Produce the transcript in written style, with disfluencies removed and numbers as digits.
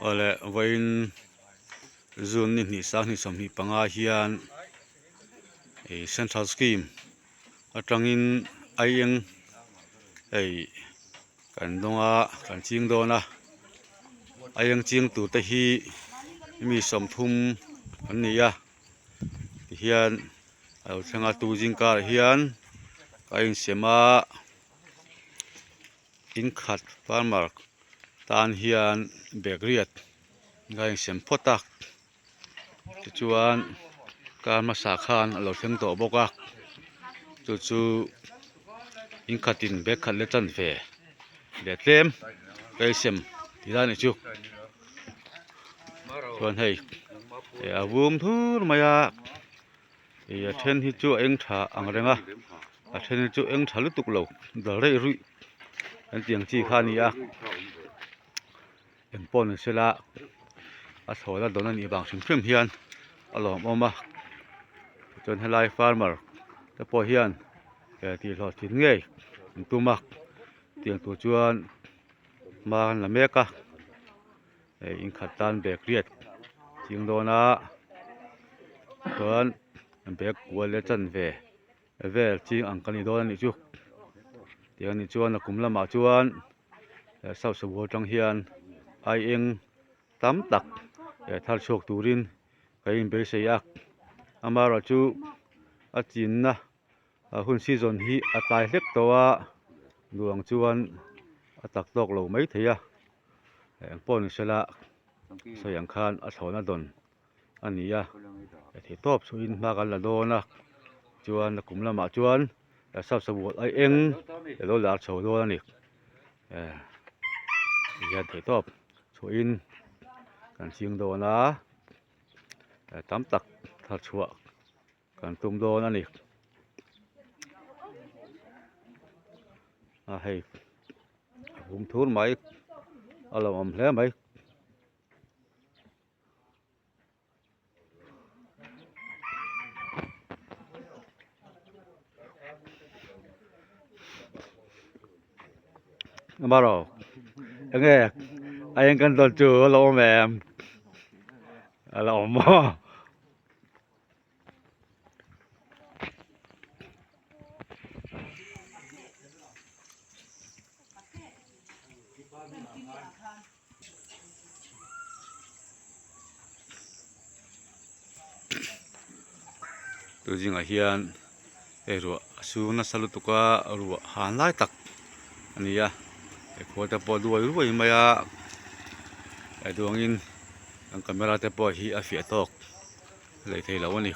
Awle vawiin June ni hnih sanghnih 25 hian ih central scheme atangin aieng hei kan dawng a kan ching dawn a aieng ching tur te hi mi 30 an ni a tihian a lo thleng a tu zing karah hian a insem a. In khat farmer tan hian bag riat a insem phawt a tichuan kar hmasa khan a lo thleng tawh bawk a chu chu in khatin bag khat leh chanve leh tlem ka insem tih lai a nih chu chuan hei a vum thur mai a. Ih a then hi chu a eng tha ang reng a a then hi chu eng tha lutuk lo dal reih ruih an tih ang chi kha a ni a eng pawh ni sela a thlawh la dawn a nih vang hrim hrim hian a lawmawm a tichuan helai farmer te pawh hian eh tih hlawhtlin ngei an tum a tiang tur chuan hma an la mek a. Hei inkhat tan bag riat ching dawn a chuan bag kual leh chanve vel ching ang ka ni dawn a nih chu tiang a nih chuan a kum lamah chuan south sabual atang hian ai eng tam tak thar chhuak turin ka inbeisei a amaherawhchu a chinna. A hun season hi a tlai hlek tawh a duh ang chuan a tak tawk lo mai thei a eng pawh ni sela sawi ang khan a thlawhna dawn a ni a thei tawp chhuahin hma kan la dawn a chuan a kum lamah chuan sap sabual ai eng a lo lar chho dawn a ni tihian thei tawp chhuahin kan ching dawn a tam tak thar chhuah. Kan tum dawn a ni. A hei a hum thur mai a lo awm hle mai. Amaro enge a eng kan dawn chu a lo awm em a lo awm maw. Tu zingah hian hei ruah a sur nasa lutuk a ruah han lai tak a ni a he khua te pawh a duai ruai mai a duangin an camera te pawh hi a fiah tawk. Lei thei lo a ni.